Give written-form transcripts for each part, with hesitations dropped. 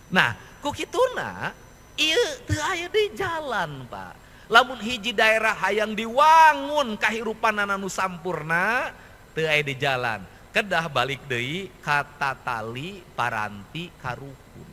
Nah, ku kituna ieu teu aya di jalan, Pak. Lamun hiji daerah hayang diwangun kahirupanana nu sampurna, teu aya di jalan. Kedah balik deui ka tatali paranti karuhun.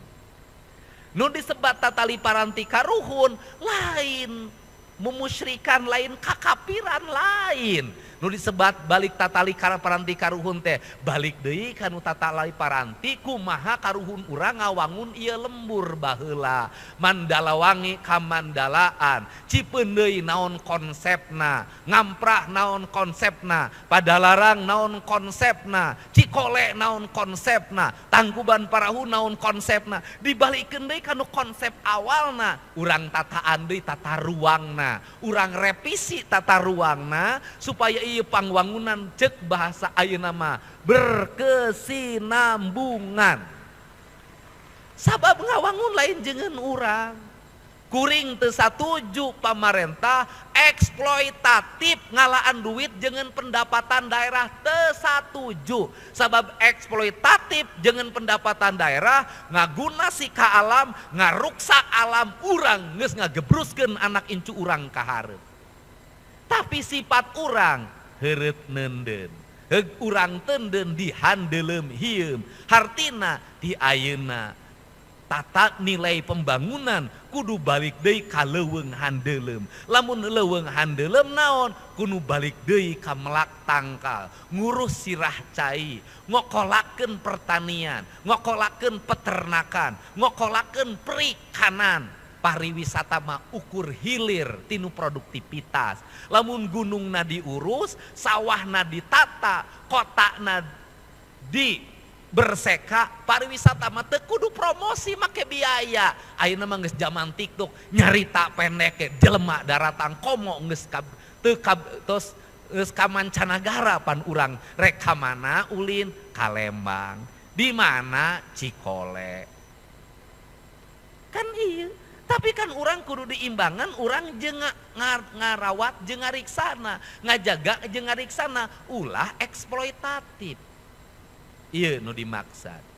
Nu disebat tatali paranti karuhun lain memusyrikan, lain kakapiran, lain. Nu disebat balik tatali paranti karuhun teh balik deui ka nu tatali paranti kumaha karuhun urang ngawangun ieu lembur baheula. Mandalawangi kamandalaan, Cipeundeuy naon konsepna, Ngamprah naon konsepna, Padalarang naon konsepna, Cikole naon konsepna, Tangkuban Parahu naon konsepna, dibalikeun deui ka nu konsep awalna, urang tataan deui tata ruangna, urang revisi tata ruangna supaya ieu pangwangunan cek bahasa ayeuna mah berkesinambungan. Sabab ngawangun lain jengen urang. Kuring teu satuju pamarentah eksploitatif ngalaan duit jengen pendapatan daerah teu satuju. Sabab eksploitatif jengen pendapatan daerah ngaguna si ka alam, ngaruksak alam urang geus ngagebruskeun anak incu urang ka hareup. Tapi sifat urang heureut neundeun. Heug urang teundeun dihandeuleum hieum. Hartina di ayeuna tata nilai pembangunan kudu balik deui ka leuweung handeuleum. Lamun leuweung handeuleum naon? Kudu balik deui ka melak tangkal, ngurus sirah cai, ngokolakeun pertanian, ngokolakeun peternakan, ngokolakeun perikanan. Pariwisata mah ukur hilir tinu produktivitas. Lamun gunungna diurus, sawahna ditata, kotana di berseka, pariwisata mah teu kudu promosi make biaya. Ayeuna mah geus zaman TikTok, nyarita pendek ge jelema daratang komo geus teu tos geus ka mancanagara pan urang rek ka mana ulin ka Lembang, di mana Cikole. Kan ieu. Tapi kan urang kudu diimbangan, urang jeung ngarawat jeung ngariksana, ngajaga jeung ngariksana, ulah eksploitatif. Ieu nu dimaksad.